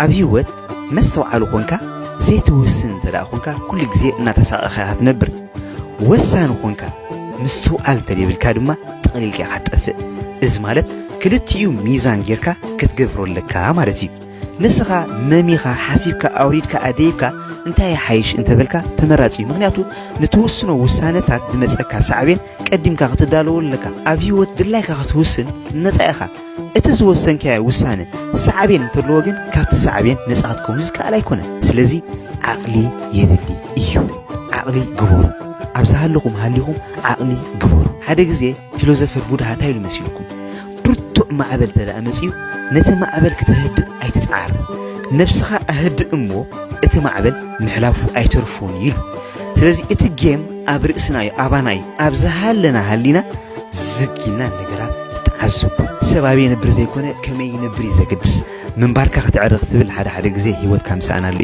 ኣብ ህይወት መስተውዓሉ ኾንካ ዘይትውስን እንተ ደኣ ኾንካ፣ ኩሉ ግዜ እናተሳቐኻ ኢኻ ትነብር። ወሳኒ ኾንካ ምስትውዓል እንተ ዘይብልካ ድማ ጠቕሊልካ ኢኻ ትጠፍእ። እዚ ማለት ክልቲኡ ሚዛን ጌርካ ክትገብሮ ኣለካ ማለት እዩ። ንስኻ መሚኻ፣ ሓሲብካ፣ ኣውሪድካ፣ ኣደይብካ እንታይ ይሓይሽ እንተበልካ ተመራጺ እዩ። ምኽንያቱ ንትውስኖ ውሳነታት ዝመጸካ ሳዕቤን ቀዲምካ ክትዳለወሉ ኣለካ። ኣብ ህይወት ድላይካ ክትውስን ነጻ ኢኻ። እቲ ዝወሰንካዮ ውሳነ ሳዕቤን እንተለዎ ግን ካብቲ ሳዕቤን ነጻ ክትከውን ዝከኣል ኣይኮነን። ስለዚ ዓቕሊ የድሊ እዩ። ዓቕሊ ግበሩ። ኣብ ዝሃለኹም ሃሊኹም ዓቕሊ ግበሩ። ሓደ ግዜ ፊሎዞፈር ቡድሃ እንታይ ኢሉ መሲልኩም? ብርቱዕ ማዕበል እንተ ደኣ መጺኡ ነቲ ማዕበል ክትህድእ ኣይትጽዓር። ነብስኻ ኣህድእ እሞ እቲ ማዕበል ምሕላፉ ኣይተርፎን እዩ ኢሉ። ስለዚ እቲ ጌም ኣብ ርእስና እዩ፣ ኣባና እዩ። ኣብ ዝሃለና ሃሊና ዝግ ኢልና ነገራት ተዓዘቡ። ሰብ ኣበይ ይነብር ዘይኮነ ከመይ ይነብር እዩ ዘገድስ። ምንባርካ ክትዕረ ክትብል ሓደ ሓደ ግዜ ህይወትካ ምሰኣናሉ እዩ።